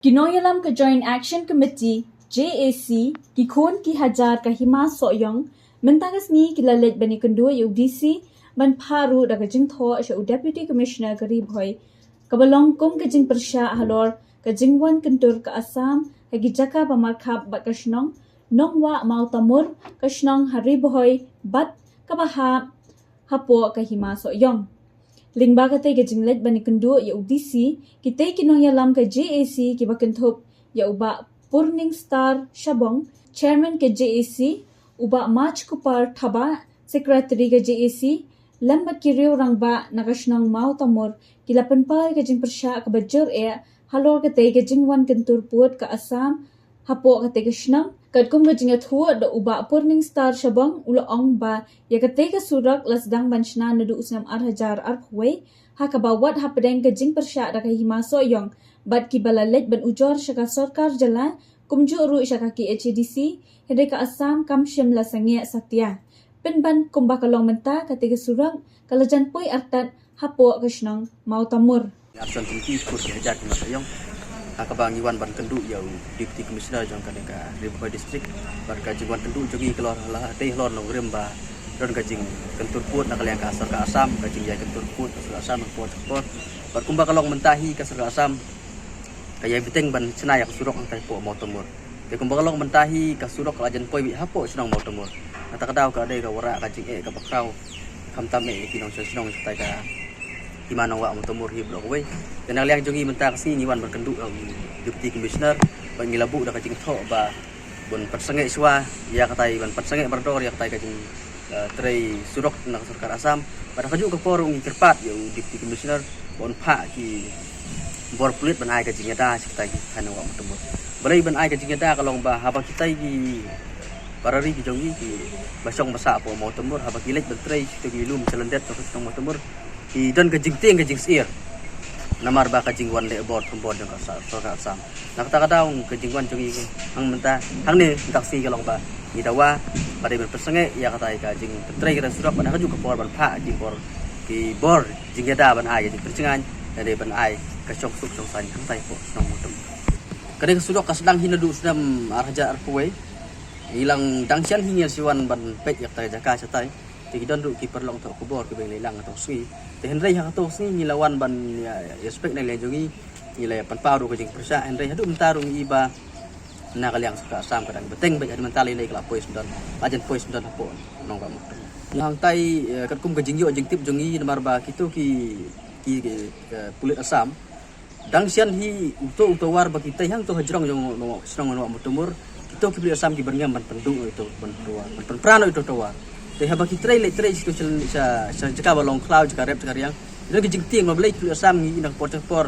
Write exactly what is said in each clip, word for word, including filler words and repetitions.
Ki nongïalam ka Joint Action Committee, J A C, ki khun ki hajar ka Hima Sohiong, mynta ka sngi ki la leit ban ïakynduh ïa u D C, ban phah ruh da ka jingthoh sha u Deputy Commissioner ka Ri Bhoi, kaba long kum ka jingpyrshah halor ka jingwan kyntur ka Assam ha ki jaka ba markhap bad ka shnong Nongwah Mawtamur, ka shnong ha Ri Bhoi bad kaba hap hapoh ka Hima Sohiong. Lyngba katei ka jingleit ban ïakynduh ïa u D C, kitei ki nongïalam ka J A C kiba kynthup ïa u Bah Purning Star Shabong, Chairman ka J A C, u Bah Maj Kupar Thabah, Secretary ka J A C, lem bad ki riew rangbah na ka shnong Mawtamur, ki la pynpaw ïa ka jingpyrshah kaba jur eh halor katei ka jingwan kyntur pud ka Assam hapoh katei ka shnong. Katkum ka jingïathuh da u Bah Purning Star Shabong, u la ong ba ïa katei ka surok la sdang ban shna naduh u snem ar hajar arphew wei, ha kaba wad hapdeng ka jingpyrshah da ka Hima Sohiong bad kiba la leit ban ujor sha ka sorkar jylla, kumjuh ruh sha ka K H A D C, hynrei ka Assam kam shym la sangeh satia. Pynban kumba ka long mynta, katei ka surok ka la jan poi artat hapoh ka shnong Mawtamur. Action Committee, kur ki hajar ki Hima Sohiong, ha kaba ngi wan ban kynduh ïa u Deputy Commissioner jong kane ka Ri Bhoi District. Bad ka jingwan kynduh jong ngi ka long halor, halor nongrim ba don ka jingkyntur pud na ka liang ka sorkar Assam, ka jingïakyntur pud ka sorkar Assam ha ka por ka por. Bad kumba ka long mynta hi, ka sorkar Assam ka ïai bteng ban shna ïa ka surok hangtai hapoh Mawtamur. Te kumba ka long mynta hi, ka surok ka la jan poi beit hapoh shnong Mawtamur. Nangta ka daw ka dei ka wanrah ka jingeh kaba khraw, khamtam eh ïa ki nongshong shnong shatai ka Hima Nongwah Mawtamur hi baroh kawei. Te na ka liang jong ngi mynta ka sngi ngi wan ban kynduh ïa u Deputy Commissioner, bad ngi la buh da ka jingthoh ba ban pynsangeh shuwa ïa katai, ban pynsangeh mardor ïa katai ka jing, eh, trei surok na ka sorkar Assam. Bad ha kajuh ka por ruh ngi kyrpad ïa u Deputy Commissioner ban phah ki bor pulit ban ai ka jingïada sha kitai ki thaiñ Nongwah Mawtamur. Balei ban ai ka jingïada? Ka long ba haba kitai ki para ri ki jong ngi kiba shong ba sah hapoh Mawtamur, haba ki leit ban trei sha kitei ki lum sha lyndet jong ka shnong Mawtamur, ki don ka jingtieng ka jingsyier namar ba ka jingwan leh bor thombor jong ka sa-, sorkar Assam. Na kata ka daw ka jingwan jong ngi hangmynta, hangne mynta ka sngi ka long ba ngi dawa ba dei ban pynsangeh ïa katai ka jingpyntrei katai surok, bad ha kajuh ka por ban phah ki bor, ki bor jingïada ban ai ka jingpynjngai, dei ban ai ka shongsuk shongsaiñ hangtai hapoh shnong Mawtamur. Kane ka surok ka sdang hi naduh u snem ar hajar arphew wei. Ngi la dang shen hi ngi la shu wan ban peit ïa katai ka jaka shatai. Te ki don ruh ki paralok thoh khubor kiba ngi la ïalang katei ka sngi. Te hynrei ha katei ka sngi ngi la wan ban ïa, ïa inspect na ka liang jong ngi, ngi la ïa pynpaw ruh ka jingpyrshah, hynrei haduh mynta ruh ngi i ba na ka liang sorkar Assam ka dang bteng beit, haduh mynta lei lei ka la poi sngewdon, la jan poi sngewdon hapoh Nongwah Mawtamur. Hangtai, eh, katkum ka jingïoh jingtip jong ngi, namar ba kito ki, ki, ki, eh, pulit Assam dang shen hi uto uto war ba ki tei hangto hajrong jong Nongwah, shnong Nongwah Mawtamur. Kito ki pulit Assam ki byrngem ban pynduh ïa uto, ban pynduh, ban pynpra ïa uto uto war. Te haba ki trei leit trei sha, sha, sha jaka ba long khlaw, jaka rep, jaka riang, don ki jingtieng ba balei ki pulit Assam ngi i na ka por sha ka por,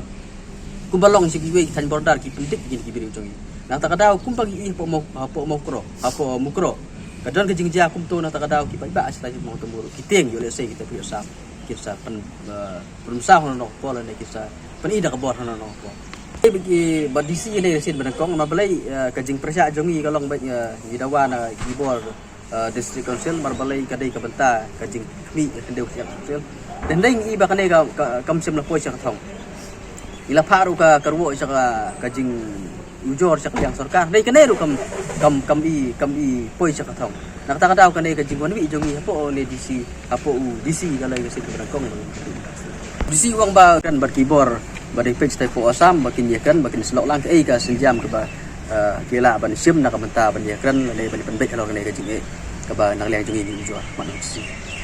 kumba long sha kiwei ki thaiñ border, ki pyndik ïa ki briew jong ngi. Na kata ka daw kumba ngi i hapoh Maw-, hapoh Mawkroh, hapoh Mukroh, ka don ka jingjia kumto, na kata ka daw ki paidbah shatai Mawtamur ki tieng ïoh lehse kita ki pulit Assam ki sa pyn, eh, pynmynsaw hano hano ka por lane ki sa pyni da ka bor hano hano ka por. Te ba ki, ba D C ïa dei sien ba nyngkong, namar balei, eh, ka jingpyrshah jong ngi ka long ba, eh, ngi dawa na ki bor, eh, District Council, namar balei ka dei ka bynta ka jingkhmih ka khyndew ka shyiap Council. Te hynrei ngi i ba kane ka, ka, kam shym la poi sha ka thong. Ngi la phah ruh ka, ka rwoh sha ka, ka jing ujor sha ka liang sorkar. Dei kane ruh kam, kam, kam i, kam i poi sha ka thong. Na kata ka daw kane ka jingwan wih jong ngi hapoh u D C, hapoh u D C ka lei ka sien ka nyngkong. D C u ong ba kren bad ki bor ba dei peit shatai hapoh Assam ba kin ïakren, ba kin snoh lang kaei ka sienjam kaba, eh, ki lah ban shim na ka bynta ban ïakren lane ban pynbeit halor kane ka jingeh kaba na ka liang jong ngi ngi ujor. Mano D C.